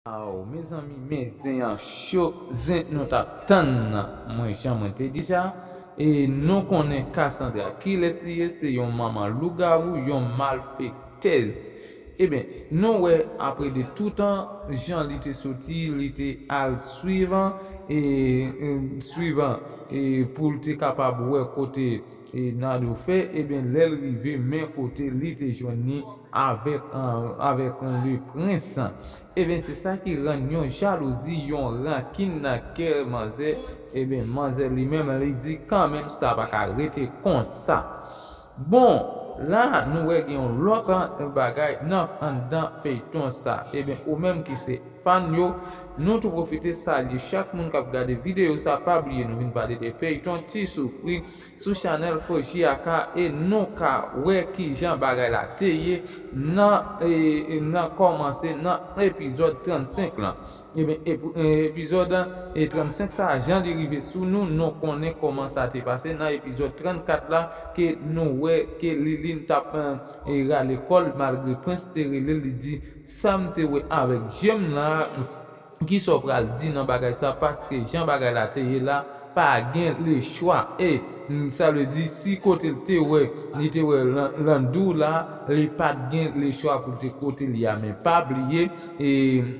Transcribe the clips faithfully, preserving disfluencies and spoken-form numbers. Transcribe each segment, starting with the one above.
Aw, mezanmi, men zen an cho, zen nou t ap tann nan. Mwen, jan mwen te di sa, e nou konnen Cassandra kilès li ye, se yon manman lougawou, yon malfektèz. Ebyen, nou wè, apre de toutan, jan li te soti, li te al swivan, e, e, swivan, e, pou l te kapab wè kote, e, Nado fè, ebyen, lè l rive, men kote li te jwenn li avèk, e, avèk le prens. Ebyen, se sa ki rann yon jalouzi, yon rankin nan kè manzè. Ebyen, manzè li menm, li di, kanmenm, sa pa ka rete konsa. Bon, la, nou wè gen yon lòt, e, bagay nan anndan feyton sa. Ebyen, ou menm ki se fan yo, nou tou pwofite salye chak moun k ap gade videyo sa. Pa bliye, nou vin pale de feyton Ti Soupri sou chanèl Fo J A K, e nou ka wè kijan bagay la te ye nan, e, nan kòmanse nan epizòd trannsenk lan. Ebyen, ep-, e, epizòd, e, trannsenk sa, jan li rive sou nou, nou konnen kòman sa te pase nan epizòd trannkat la, ke nou wè ke Liline t ap, e, rale kò l, malgre prens te rele l, li di, sa m te wè avèk je m la, kisa w pral di nan bagay sa, paske jan bagay la te ye la, pa gen lechwa. E, m, sa vle di, si kote l te wè, li te wè Lan-, Landou la, li pa t gen lechwa pou l te kote li a. Men pa bliye, e,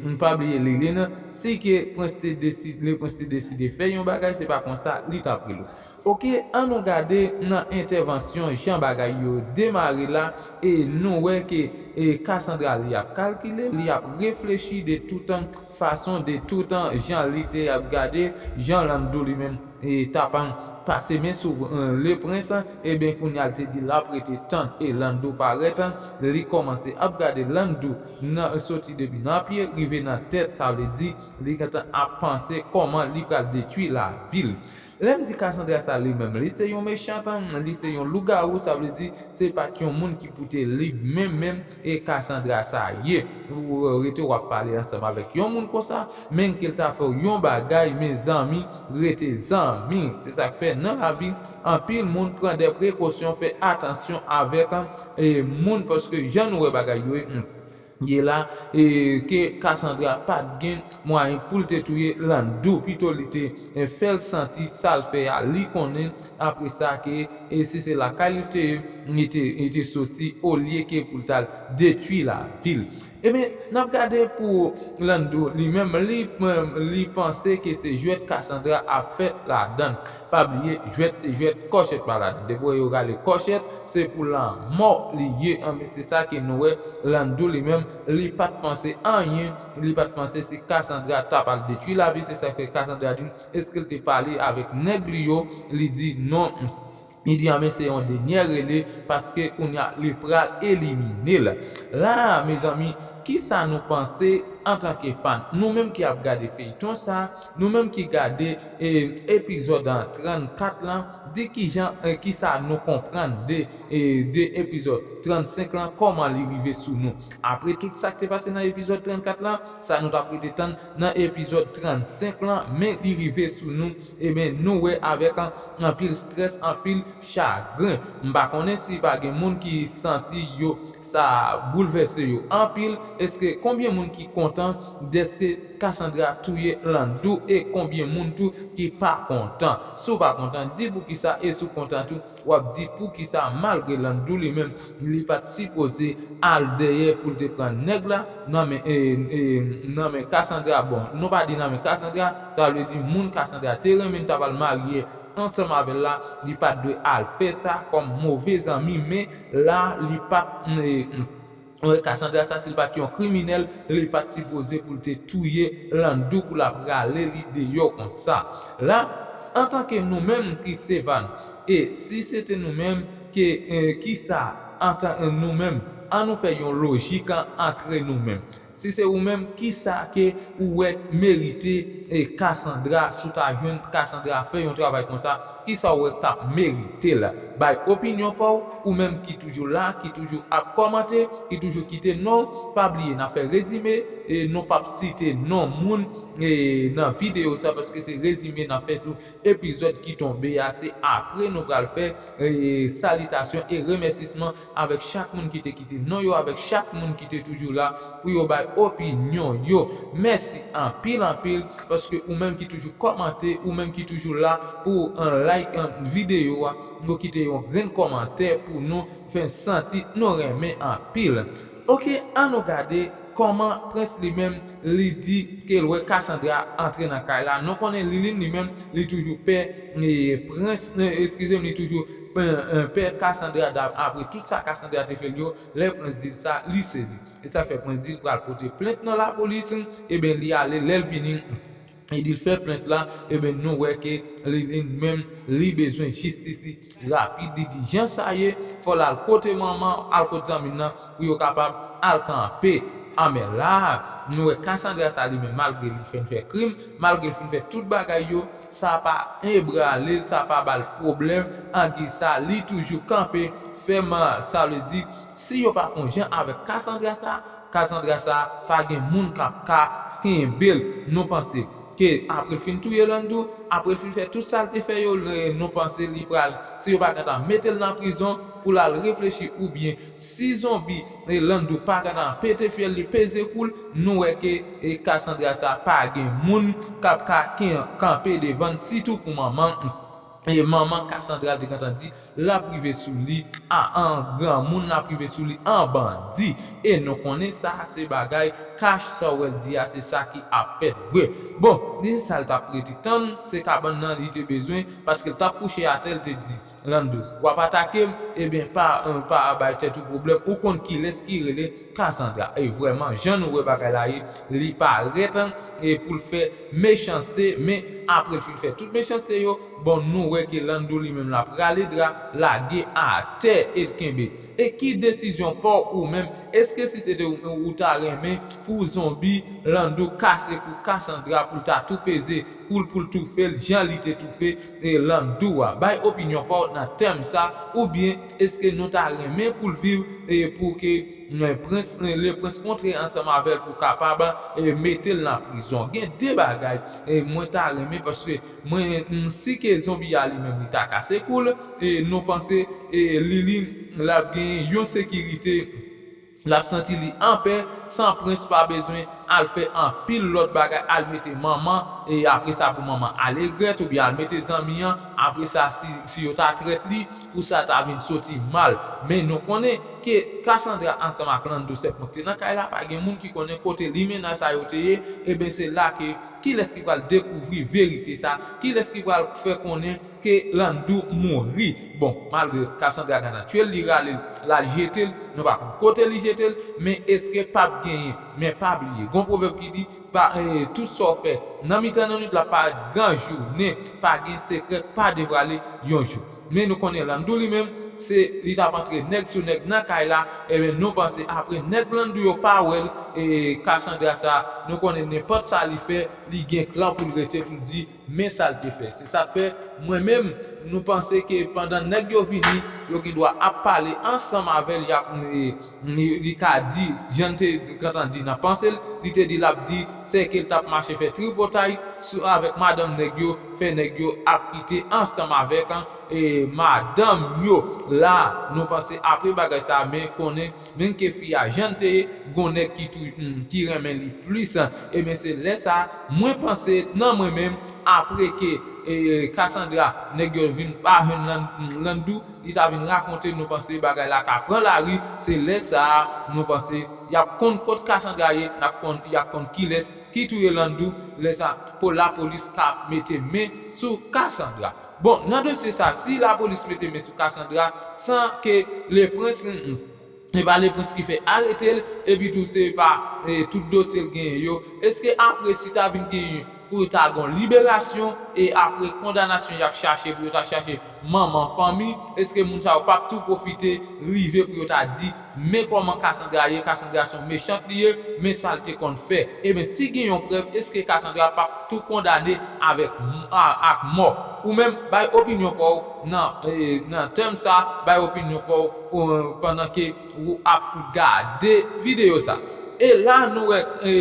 m pa bliye Liline, si ke prens te desi-, le prens te deside fè yon bagay, se pa konsa li t ap rele w. Oke, an nou gade nan entèvansyon jan bagay yo demare la, e nou wè ke, e, Cassandra li ap kalkile, li ap reflechi de toutan fason, de toutan jan li te ap gade, jan Landou li menm, e, t ap pase men sou, e, le prens, ebyen kounye a l te di l ap rete tann, e Landou parèt, li kòmanse ap gade Landou nan, soti depi nan pye, rive nan tèt, sa vle di, li gentan ap panse kòman li pral detwi lavi l. Lè m di Cassandra sa li menm, li se yon mechant, li se yon lougawou, sa vle di, se pa t yon moun ki pou te lib menm, menm, e Cassandra sa ye. Ou rete w ap pale ansanm avèk yon moun konsa, menm ke l ta fè w yon bagay, mezanmi, rete zanmi. Se sa k fè nan lavi, anpil moun pran de prekosyon, fè atansyon avèk, e, moun, paske jan nou wè bagay yo ye, ye la, e, ke Cassandra pa t gen mwayen pou l te touye Landou, pito li te, e, fè l santi sa l fè a, li konnen, apre sa ke, e, si se lakay li te ye, li te, li te soti, olye ke pou l t al detwi lavi l. Ebyen, n ap gade pou Landou, li menm, li, li panse ke se jwèt Cassandra ap fèt ladann. Pa bliye, jwèt se jwèt, kòchèt pa ladan. Depi w wè yo rale kòchèt, se pou lanmò li ye. Anben, se sa ke nou wè, Landou li menm, li pa t panse anyen, li pa t panse si Cassandra t ap al detwi lavi, se sa k fè Cassandra di, èske l te pale avèk nèg li yo, li di non. Li di, anben, se yon dènyè rele, paske kounye a, li pral elimine l. La, mezanmi, kisa nou panse antanke fan? Nou menm ki ap gade feyton sa, nou menm ki gade, e, epizòd an trannkat lan, di kijan, e, kisa nou konprann de, e, de epizòd trannsenk lan, kòman li rive sou nou. Apre tout sa k te pase nan epizòd trannkat lan, sa nou t ap rete tann nan epizòd trannsenk lan, men li rive sou nou, ebyen, nou wè avèk an-, anpil strès, anpil chagren. M pa konnen si pa gen moun ki santi yo, sa boulvèse yo anpil. Èske konbyen moun ki kontan dèske Cassandra touye Landou e konbyen moun tou ki pa kontan? Si w pa kontan, di poukisa, e si w kontan tou, w ap di poukisa, malgre Landou li menm, li pa t sipoze al dèyè pou l te pran nèg la nan men, e, e, nan men Cassandra. Bon, nou pa di nan men Cassandra, sa vle di moun Cassandra te renmen, t ap al marye ansanm avè l la, li pa t dwe al fè sa kòm move zanmi, men la, li pa t, e, wè, Cassandra sa, si l pa t yon kriminèl, li pa t sipoze pou l te touye Landou pou l ap rale li deyò konsa. La, antanke nou menm ki se fan, e si se te nou menm ke, e, kisa, antan, e, nou menm, an nou fè yon lojik an, antre nou menm. Si se ou menm, kisa ke ou wè k merite e Cassandra, si w ta jwenn Cassandra fè yon travay konsa, kisa w wè k t ap merite l? Bay opinyon pa w, ou menm ki toujou la, ki toujou ap kòmante, ki toujou kite non w. Pa bliye, n ap fè rezime, e nou p ap site non moun e nan videyo sa, paske se rezime n ap fè sou epizòd ki tonbe a. Se apre nou pral fè e salitasyon e remèsisman avèk chak moun ki te kite non yo, avèk chak moun ki te toujou la pou yo bay opinyon yo. Mèsi anpil, anpil, paske ou menm ki toujou kòmante, ou menm ki toujou la pou w like videyo a, pou w kite yon grenn kòmantè pou nou fè santi nou renmen anpil. Oke, ann nou gade kòman Prens li menm li di ke l wè Cassandra antre nan kay la. Nou konnen Liline li menm li toujou pè e Prens, e, eskize m, li toujou e, e, pè Cassandra. Dap-, apre tout sa Cassandra te fè l yo, lè Prens di l sa, li sezi. E sa fè Prens di l pral pote plent nan lapolis, ebyen li ale, lè l vini, e di l fè plent la, ebyen nou wè ke Liline menm li bezwen jistis li rapid, li di jan sa ye, fò l al kote manman, al kot zanmi l nan, pou yo kapab al kanpe. A, men la, nou wè Cassandra sa li menm, malgre li fin fè krim, malgre l fin fè tout bagay yo, sa pa ebrale l, sa pa ba l pwoblèm, angi sa, li toujou kanpe fèm, sa vle di, si yo pa fè yon jan avèk Cassandra sa, Cassandra sa, pa gen moun k ap ka kenbe l. Nou panse ke apre l fin touye Landou, apre l fin fè tout sa l te fè yo, le-, nou panse li pral, si yo pa gentan mete l nan prizon pou l al reflechi, oubyen si zonbi e Landou pa gentan pete fyèl li, peze kou l, nou wè ke e Cassandra sa pa gen moun k ap ka ken-, kanpe devan l, sitou pou manman e manman Cassandra l te gentan di l ap rive sou li a, an granmoun, l ap rive sou li an bandi. E nou konnen sa se bagay kach, sa w wè l di a, se sa ki ap fèt vre. Bon, li se sa l t ap rete tann, se kabann nan li te bezwen, paske l t ap kouche atè, l te di Landou, w ap atake m, ebyen pa, pa bay tèt ou pwoblèm, ou konn kilès ki rele Cassandra. E vrèman, jan nou wè bagay la ye, li parèt e pou l fè mechanste, men apre l fin fè tout mechanste yo, bon, nou wè ke Landou li menm l ap rale dra, lage atè e l kenbe. E ki desizyon pa w ou menm? Èske si se te ou menm, ou ta renmen pou zonbi Landou kase kou Cassandra, pou l ta tou peze kou l, pou l toufe l jan li te toufe e Landou a? Bay opinyon pa w nan tèm sa, oubyen èske nou ta renmen pou l viv e pou ke e Prens, e Leprens kontre ansanm avè l pou kapab e mete l nan prizon? Gen de bagay e mwen ta renmen, paske mwen, m, si ke zonbi a li menm li ta kase kou l, e nou panse e Liline l ap gen yon sekirite, l ap santi li anpè, san Prens pa bezwen al fè anpil lòt bagay, al mete manman, e apre sa pou manman al egrèt, oubyen al mete zanmi an, apre sa si, si yo ta trèt li, pou sa ta vin soti mal. Men nou konnen ke Cassandra ansanm ak Landou sèlman ki te nan kay la, pa gen moun ki konnen kote limena sa yo te ye, ebyen se la ke kilès ki pral dekouvri verite sa, kilès ki pral fè konnen ke Landou mouri. Bon, malgre Cassandra gentan tye l, li rale l, l al jete l, nou pa konn kote li jete l, men èske p ap genyen? Men pa bliye, gon pwovèb ki di, pa, e, tout sa w fè nan mitan lannwit la pa gran jounen, pa gen sekrè k pa devwale yon jou. Men nou konnen Landou li menm, se li t ap antre nèg sou nèg nan kay la, ebyen nou panse apre nèg Landou yo pa wè l, e Cassandra sa, nou konnen nenpòt sa li fè, li gen klan pou l rete pou l di men sa l te fè. Se sa k fè, mwen menm, nou panse ke pandan nèg yo vini, yo gen dwa ap pale ansanm avè l, y ap, e, li, li ka di, jan l te gentan di nan panse l, li te di l ap di, sè ke l t ap mache fè tripotay sou, avèk madanm nèg yo, fè nèg yo ap kite ansanm avèk, e, madanm yo. La, nou panse apre bagay sa, men konnen, menm ke fi a jan l te ye, gon nèg ki tou, m, ki renmen li plis. Ebyen, se lè sa, mwen panse, nan mwen menm, apre ke, e, Cassandra, nèg yo vin pa jwenn Lan-, Landou, li ta vin rakonte, nou panse bagay la ka pran lari, se lè sa a, nou panse, y ap konn kot Cassandra ye, n ap konn, y ap konn kilès ki touye Landou, lè sa, pou lapolis ka mete men sou Cassandra. Bon, nan dosye sa, si lapolis mete men sou Cassandra, san ke Leprens, mm, E pa Leprens ki fè arete l, epi tou se pa e, tout dosye l genyen yo. Èske apre si ta vin genyen pou yo ta gon liberasyon, e apre kondanasyon y ap chache pou yo ta chache manman fanmi, èske moun sa yo p ap tou pwofite rive pou yo ta di, men kòman Cassandra ye, Cassandra se yon mechant li ye, men sa l te konn fè. Ebyen, si gen yon prèv, èske Cassandra p ap tou kondane avèk ak mò? Ou menm, bay opinyon pa w nan, e, nan tèm sa, bay opinyon pa w pandan ke ou ap gade videyo sa. E la nou wè, e,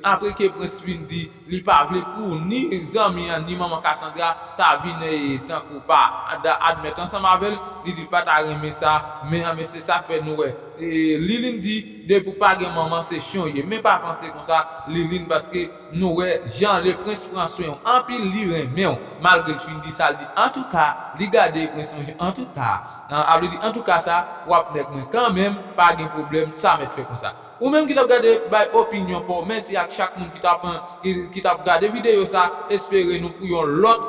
apre ke Prince vin di li pa vle pou ni zanmi an ni manman Cassandra ta vin, e, tankou pa admèt ansanm avè l, li di l pa ta renmen sa, men, men se sa k fè nou wè, e, Liline di depi w pa gen manman se chen w ye, men pa panse konsa, Liline, paske nou wè jan Leprens pran swen w anpil, li renmen w, malgre l fin di sa, l di antouka, li gade Prince yon jan antouka, a vle di antouka sa, w ap nèg mwen kanmenm, pa gen pwoblèm, sa mèt fè konsa. Ou menm ki t ap gade, bay opinyon pa w. Mèsi ak chak moun ki t ap, ki, ki t ap gade videyo sa. Espere nou pou yon lòt